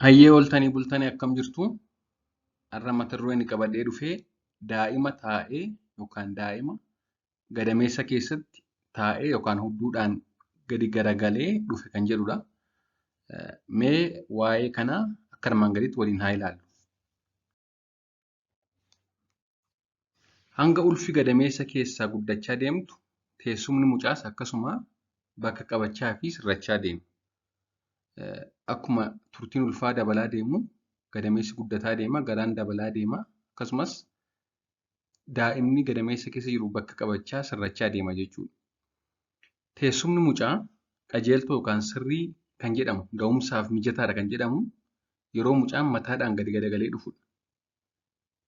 Hayyee ooltanii bultanii akkam jirtu? Har'a mata dureen qabadhee dhufee daa'ima taa'ee yookaan daa'ima gadameessa keessatti taa'ee yookaan hudduudhaan gadi garagalee dhufe kan jedhudha. Mee waa'ee kanaa akka armaan gadiitti waliin haa ilaallu. Hanga ulfi gadameessa keessaa guddachaa deemtu teessumni mucaas akkasuma bakka qabachaa fi sirrachaa deema. Akkuma turtiin ulfaa dabalaa deemu gadameessi guddataa deema, garaan dabalaa deema. Akkasumas daa'imni gadameessa keessa jiru bakka qabachaa sirrachaa deema jechuudha. Teessumni mucaa qajeeltoo yookaan sirrii kan jedhamu da'umsaaf mijataadha kan jedhamu yeroo mucaan mataadhaan gadi garagalee dhufudha.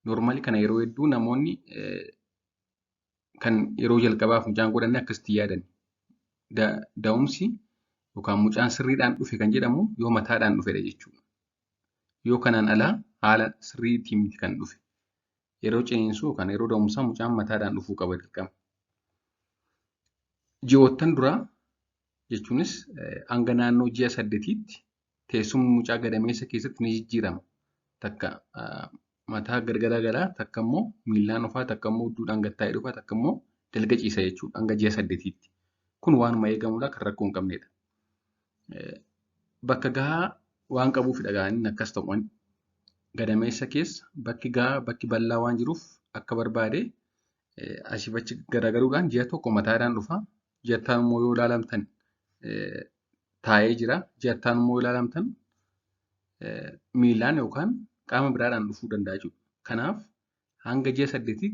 Noormaali kana yeroo hedduu namoonni kan yeroo jalqabaaf mucaan godhanne akkasitti yaadan. Da'umsi yookaan mucaan sirriidhaan dhufe kan jedhamu yoo mataadhaan dhufedha jechuudha. Yoo kanaan alaa haala sirriitiin miti kan dhufe. Yeroo ciniinsuu yookaan yeroo da'umsaa mucaan mataadhaan dhufuu qaba dirqama. Ji'oottan duraa jechuunis hanga naannoo ji'a 8tti teessumni mucaa gadameessa keessatti ni jijjiirama. Takka mataa gad garagalaa, takka immoo miillaan dhufaa, takka immoo hudduudhaan gad taa'ee dhufaa, takka immoo dalga ciisa jechuudha hanga ji'a 8tti. Kun waanuma eegamudha kan rakkoo hin qabnedha. Bakka gahaa waan qabuufidha gaa inni akkas ta'u. Gadameessa keessa bakki gahaa bakki bal'aa waan jiruuf akka barbaade asiif achi garagaluudhaan ji'a tokko mataadhaan dhufa. Ji'a itti aanu immoo yoo ilaalamtan taa'ee jira. Ji'a itti aanu immoo yoo ilaalamtan miilaan yookaan qaama biraadhaan dhufuu danda'a jechuudha. Kanaaf hanga ji'a 8tti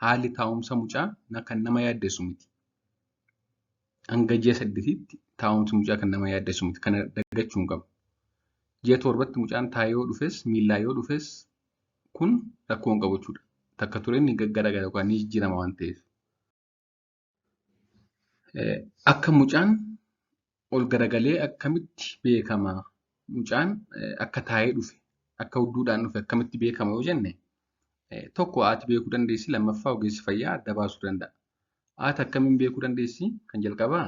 haalli taa'umsa mucaa kan nama yaaddessu miti. Hanga ji'a 8tti taa'umsi mucaa kan nama yaaddessu miti. Kana dagachuu hin qabnu. Ji'a 7tti mucaan taa'ee yoo dhufes miillaan yoo dhufes kun rakkoo hin qabu jechuudha. Takka turee ni gaggaragala yookaan ni jijjiirama waan ta'eef. Akka mucaan ol garagalee akkamitti beekama? Mucaan akka taa'ee dhufe, akka hudduudhaan dhufe akkamitti beekama yoo jenne tokko haati beekuu dandeessi, lammaffaa ogeessi fayyaa adda baasuu danda'a. Haati akkamiin beekuu dandeessi? Kan jalqabaa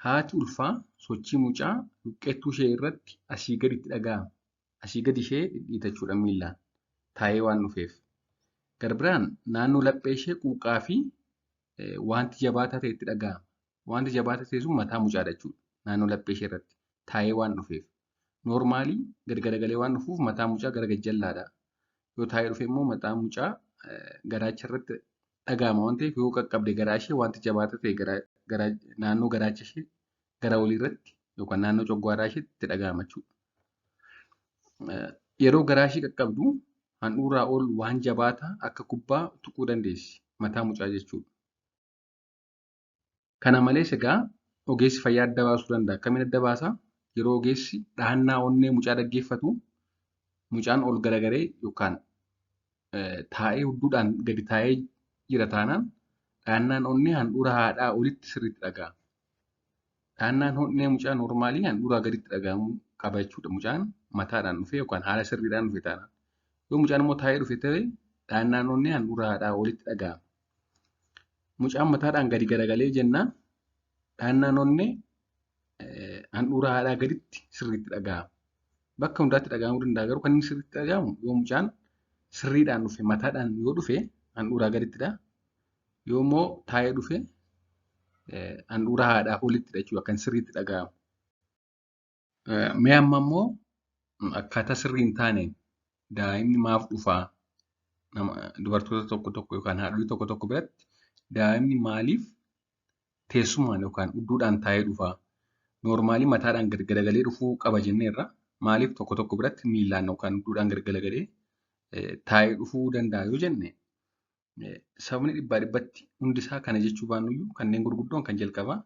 haati ulfaa sochii mucaa luqqeettuu ishee irratti asii gadi itti dhaga'ama. Asii gadi ishee dhidhiitachuudha miillaan taa'ee waan dhufeef. Garbiraan naannoo laphee ishee quuqqaa fi wanti jabaataa ta'e itti dhaga'ama. Wanti jabaataa ta'e sun mataa mucaadha jechuudha. Naannoo laphee ishee irratti taa'ee waan dhufeef. Noormaalii gad garagalee waan dhufuuf mataa mucaa gara gajjallaadha. Yoo taa'ee dhufe immoo mataa mucaa garaacha irratti dhaga'ama waan ta'eef yoo qaqqabde garaa ishee wanti jabaataa ta'e naannoo garaacha ishee gara olii irratti yookaan naannoo coggaaraa ishee itti dhaga'ama jechuudha. Yeroo garaa ishee qaqqabdu handhuuraa ol waan jabaataa akka kubbaa tuquu dandeessi mataa mucaa jechuudha. Kana malees egaa ogeessi fayyaa adda baasuu danda'a. Akkamiin adda baasaa? Yeroo ogeessi dhahannaa onnee mucaa dhaggeeffatu mucaan ol garagaree yookaan taa'ee hudduudhaan gadi taa'ee jira taanaan dhahannaan onnee handhuura haadhaa olitti sirriitti dhaga'ama. Dhahannaan onnee mucaa noormaalii handhuuraa gaditti dhaga'amuu qaba jechuudha. Mucaan mataadhaan dhufe yookaan haala sirriidhaan dhufe taanaan. Yoo mucaan immoo taa'ee dhufe ta'e dhahannaan onnee handhuura haadhaa olitti dhaga'ama. Mucaan mataadhaan gadi garagalee jennaan dhahannaan onnee handhuura haadhaa gaditti sirriitti dhaga'ama. Bakka hundaatti dhaga'amuu danda'a garuu kan inni sirriitti dhaga'amu yoo mucaan sirriidhaan dhufe mataadhaan yoo dhufe handhuuraa gadittidha. Yoo immoo taa'ee dhufe handhuura haadhaa olittidha jechuudha kan sirriitti dhaga'amu. Mee amma immoo akkaataa sirrii hin taaneen daa'imni maaf dhufaa? Dubartoota tokko tokko yookaan haadholii tokko tokko biratti daa'imni maaliif teessumaan yookaan hudduudhaan taa'ee dhufaa? Noormaalii mataadhaan gad garagalee dhufuu qaba jenneerra. Maaliif tokko tokko biratti miillaan yookaan hudduudhaan gad garagalee taa'ee dhufuu danda'a yoo jenne sababni dhibbaa dhibbatti hundisaa kana jechuu baannuyyuu kanneen gurguddoon kan jalqabaa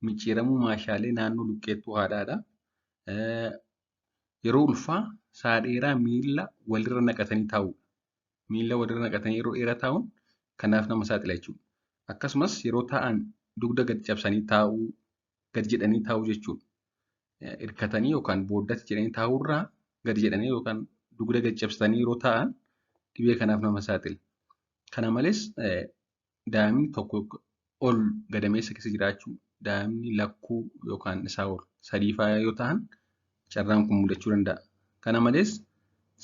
micciiramuu maashaalee naannoo luqqeettuu haadhaadha. Yeroo ulfaa sa'a dheeraa miilla walirra naqatanii taa'uudha. Miilla walirra naqatanii yeroo dheeraa taa'uun kanaaf nama saaxila jechuudha. Akkasumas yeroo taa'an dugda gad cabsanii taa'uu, gad jedhanii taa'uu jechuudha. Hirkatanii yookaan booddatti jedhanii taa'uurraa gad jedhanii yookaan dugda gad cabsanii yeroo taa'an dhibee kanaaf nama saaxila. Kana malees daa'imni tokko ol gadameessa keessa jiraachuu, daa'imni lakkuu yookaan isaa ol sadii fa'aa yoo ta'an carraan kun mudachuu danda'a. Kana malees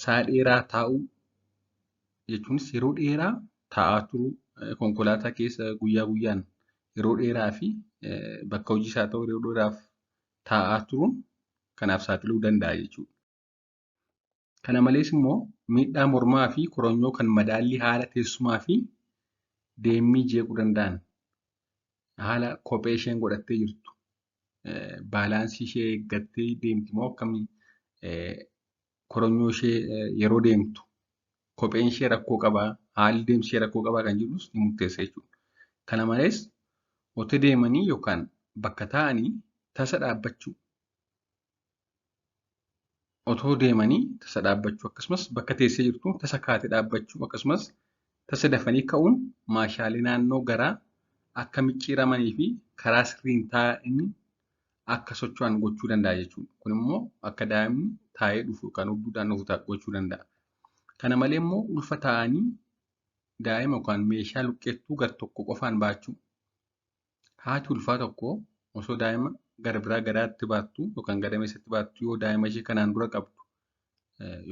sa'a dheeraa taa'uu jechuunis yeroo dheeraa taa'aa turuu, konkolaataa keessa guyyaa guyyaan yeroo dheeraa fi bakka hojiis haa ta'u yeroo dheeraaf taa'aa turuun kanaaf saaxiluu danda'a jechuudha. Kana malees immoo miidhaa mormaa fi koronyoo kan madaallii haala teessumaa fi deemmii jeequu danda'an, haala kophee isheen godhattee jirtu, baalaansii ishee eeggattee deemti moo akkamii, koronyoo ishee yeroo deemtu kopheen ishee rakkoo qabaa, haalli deemsa ishee rakkoo qabaa kan jedhus ni murteessa jechuudha. Kana malees otoo deemanii yookaan bakka taa'anii tasa dhaabbachuu, otoo deemanii tasa dhaabbachuu, akkasumas bakka teessee jirtu tasa kaatee dhaabbachuu, akkasumas tasa dafanii ka'uun meeshaalee naannoo garaa akka micciiramanii fi karaa sirrii hin taa'in akka socho'an gochuu danda'a jechuudha. Kun immoo akka daa'imni taa'ee dhufu yookaan hudduudhaan dhufu gochuu danda'a. Kana malee immoo ulfa taa'anii daa'ima yookaan meeshaa luqqeettuu gar tokko qofaan baachuu. Haati ulfaa tokko osoo daa'ima gara biraa garaatti baattu yookaan gadameessatti baattu yoo daa'ima ishee kanaan dura qabdu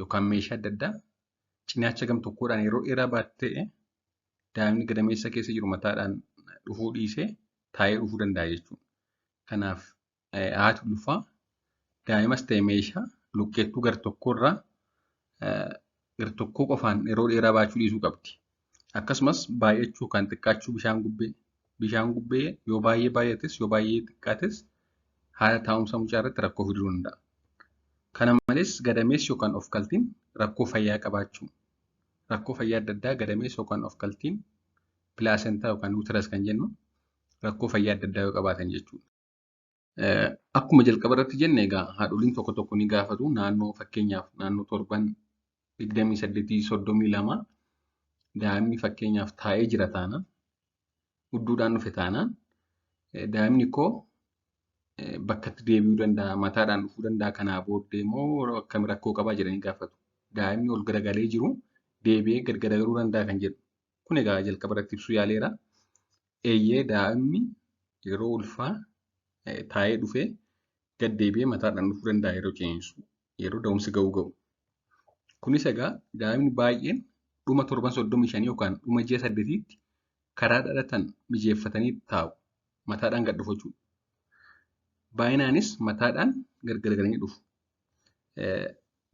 yookaan meeshaa adda addaa cinaacha gam tokkoodhaan yeroo dheeraa baatte ta'e daa'imni gadameessa keessa jiru mataadhaan dhufuu dhiisee taa'ee dhufuu danda'a jechuudha. Kanaaf haati ulfaa daa'imas ta'e meeshaa luqqeettuu gar tokkorraa gar tokkoo qofaan yeroo dheeraa baachuu dhiisuu qabdi. Akkasumas baay'achuu yookaan xiqqaachuu bishaan gubbee. Bishaan gubbee yoo baay'ee baay'ates yoo baay'ee xiqqaates haala taa'umsa mucaa irratti rakkoo fiduu danda'a. Kana malees gadameessi yookaan of-kaltiin rakkoo fayyaa qabaachuu. Rakkoo fayyaa adda addaa gadameessi yookaan of-kaltiin pilaasentaa yookaan uteras kan jennu rakkoo fayyaa adda addaa yoo qabaatan jechuudha. Akkuma jalqaba irratti jenne egaa haadholiin tokko tokko ni gaafatu naannoo fakkeenyaaf naannoo torban 28 32 daa'imni fakkeenyaaf taa'ee jira taanaan hudduudhaan dhufe taanaan daa'imni koo bakka itti deebi'uu danda'a, mataadhaan dhufuu danda'a, kanaa booddee immoo akkam rakkoo qabaa jedhanii gaafatu. Daa'imni ol garagalee jiru deebi'ee gad garagaluu danda'a kan jedhu. Kun egaa jalqaba irratti ibsuu yaaleera. Eeyyee daa'imni yeroo ulfaa taa'ee dhufee gad deebi'ee mataadhaan dhufuu danda'a yeroo ciniinsu, yeroo da'umsi ga'uu ga'u. Kunis egaa daa'imni baay'een dhuma torban 35 yookaan dhuma ji'a 8tti karaa dhalatan mijeeffatanii taa'u. Mataadhaan gad dhufu jechuudha. Baay'inaanis mataadhaan gad garagalanii dhufu.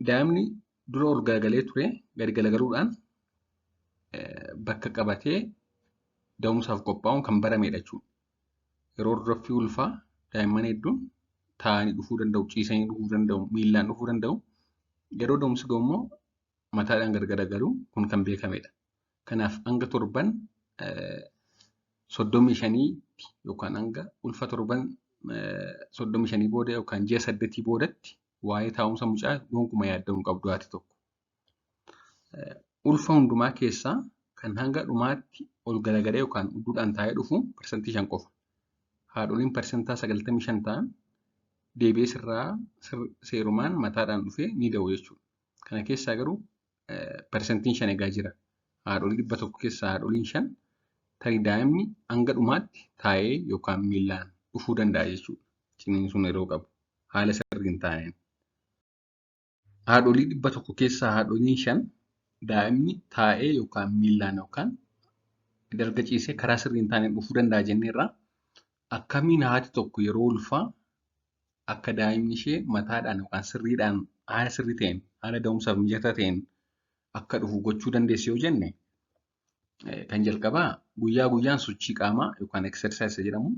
Daa'imni dura ol garagalee ture gad garagaluudhaan bakka qabatee da'umsaaf qophaa'uun kan baramedha jechuudha. Yeroo hordoffii ulfaa daa'imman hedduun taa'anii dhufuu danda'u, ciisanii dhufuu danda'u, miillaan dhufuu danda'u. Yeroo da'umsi ga'u immoo mataadhaan gad garagaluu kun kan beekamedha. Kanaaf hanga torban 35tti yookaan hanga ulfa torban 35 booda yookaan ji'a 8 boodatti waa'ee taa'umsa mucaa gonkumaa yaadda'uu hin qabdu haati tokko. Ulfa hundumaa keessaa kan hanga dhumaatti ol garagalee yookaan hudduudhaan taa'ee dhufu 5% qofa. Haadholiin 95% ta'an deebi'ee sirraa seerumaan mataadhaan dhufee ni da'u jechuudha. Kana keessaa garuu 5% egaa jira. Haadholii 100 keessaa haadholiin 5 tarii daa'imni hanga dhumaatti taa'ee yookaan miillaan dhufuu danda'a jechuudha. Ciniinsuun yeroo qabu haala sirrii hin taaneen. Haadholii 100 keessaa haadholiin 5 daa'imni taa'ee yookaan miillaan yookaan dalga ciisee karaa sirrii hin taaneen dhufuu danda'a jenneerra. Akkamiin haati tokko yeroo ulfaa akka daa'imni ishee mataadhaan yookaan sirriidhaan haala sirrii ta'een haala da'umsaaf mijataa ta'een akka dhufu gochuu dandeessi yoo jenne kan jalqabaa guyyaa guyyaan sochii qaamaa yookaan exercise jedhamu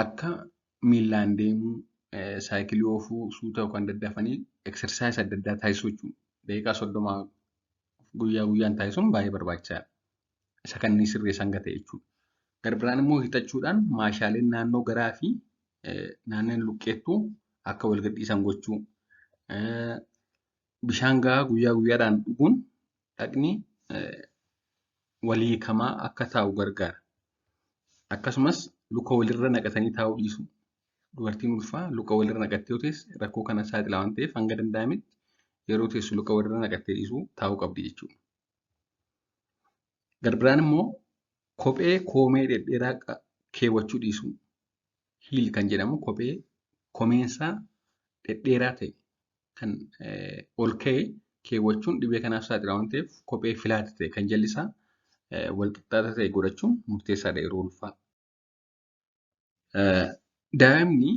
akka miillaan deemuu, saayikilii oofuu, suuta yookaan daddafanii exercise adda addaa taasisuu jechuudha. Daqiiqaa 30 guyyaa guyyaan taasisuun baay'ee barbaachisaadha. Isa kan inni sirreessan hanga ta'e jechuudha. Gara biraan immoo hiixachuudhaan maashaaleen naannoo garaa fi naannoon luqqeettuu akka wal gadhiisan gochuu. Bishaan gahaa guyyaa guyyaadhaan dhuguun dhaqni walii hiikamaa akka taa'u gargaara. Akkasumas luka walirra naqatanii taa'uu dhiisuu. Dubartiin ulfaa luka walirra naqattee yoo teesse rakkoo kana saaxila waan ta'eef hanga danda'ametti yeroo teessu luka walirra naqattee dhiisuu taa'uu qabdi jechuudha. Gara biraan immoo kophee koomee dhedheeraa keewwachuu dhiisuu. Hiil kan jedhamu kophee komeensaa dhedheeraa ta'e kan ol ka'e keewwachuun dhibee kanaaf saaxila waan ta'eef kophee flat ta'e kan jalli isaa wal qixxaata ta'e godhachuun murteessaadha yeroo ulfaa. Daa'imni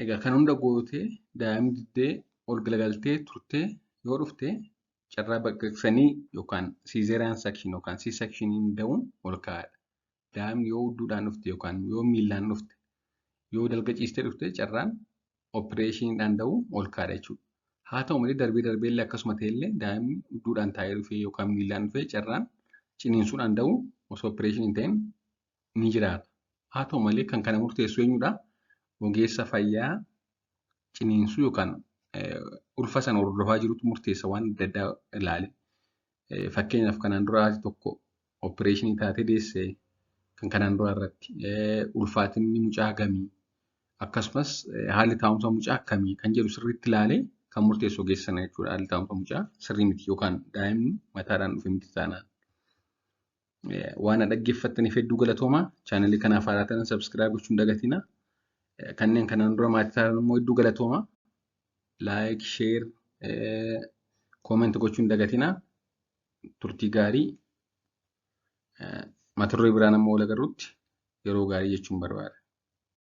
egaa kan hunda gootee daa'imni diddee ol galagaltee turtee yoo dhufte carraa baqaqsanii yookaan cesarean section yookaan C-sectioniin da'uun ol ka'aadha. Daa'imni yoo hudduudhaan dhufte yookaan yoo miillaan dhufte, yoo dalga ciistee dhufte, carraan opereeshiniidhaan da'uu ol ka'aadha jechuudha. Haa ta'u malee, darbee darbee illee akkasuma ta'ellee daa'imni hudduudhaan taa'ee dhufee yookaan miillaan dhufee carraan ciniinsuudhaan da'uu osoo opereeshinii hin ta'in ni jiraata. Haa ta'u malee, kan kana murteessu eenyudha? Ogeessa fayyaa ciniinsuu yookaan ulfa sana hordofaa jirutu murteessa waan adda addaa ilaale. Fakkeenyaaf, kanaan dura haati tokko opereeshinii taatee deesse, kan kanaan dura irratti ulfaatinni mucaa hagamii, akkasumas haalli taa'umsa mucaa akkamii kan jedhu sirriitti ilaalee kan murteessu ogeessa sana jechuudha. Haalli taa'umsa mucaa sirrii miti yookaan daa'imni mataadhaan dhufe miti taanaan. Waan na dhaggeeffattaniif hedduu galatoomaa. Chaanalii kanaaf haaraa ta'an subscribe gochuu hin dagatinaa. Kanneen kanaan dura maatii ta'an immoo hedduu galatoomaa. Like, share, comment gochuu hin dagatinaa. Turtii gaarii. Mata duree biraan amma wal agarrutti yeroo gaarii jechuun barbaada.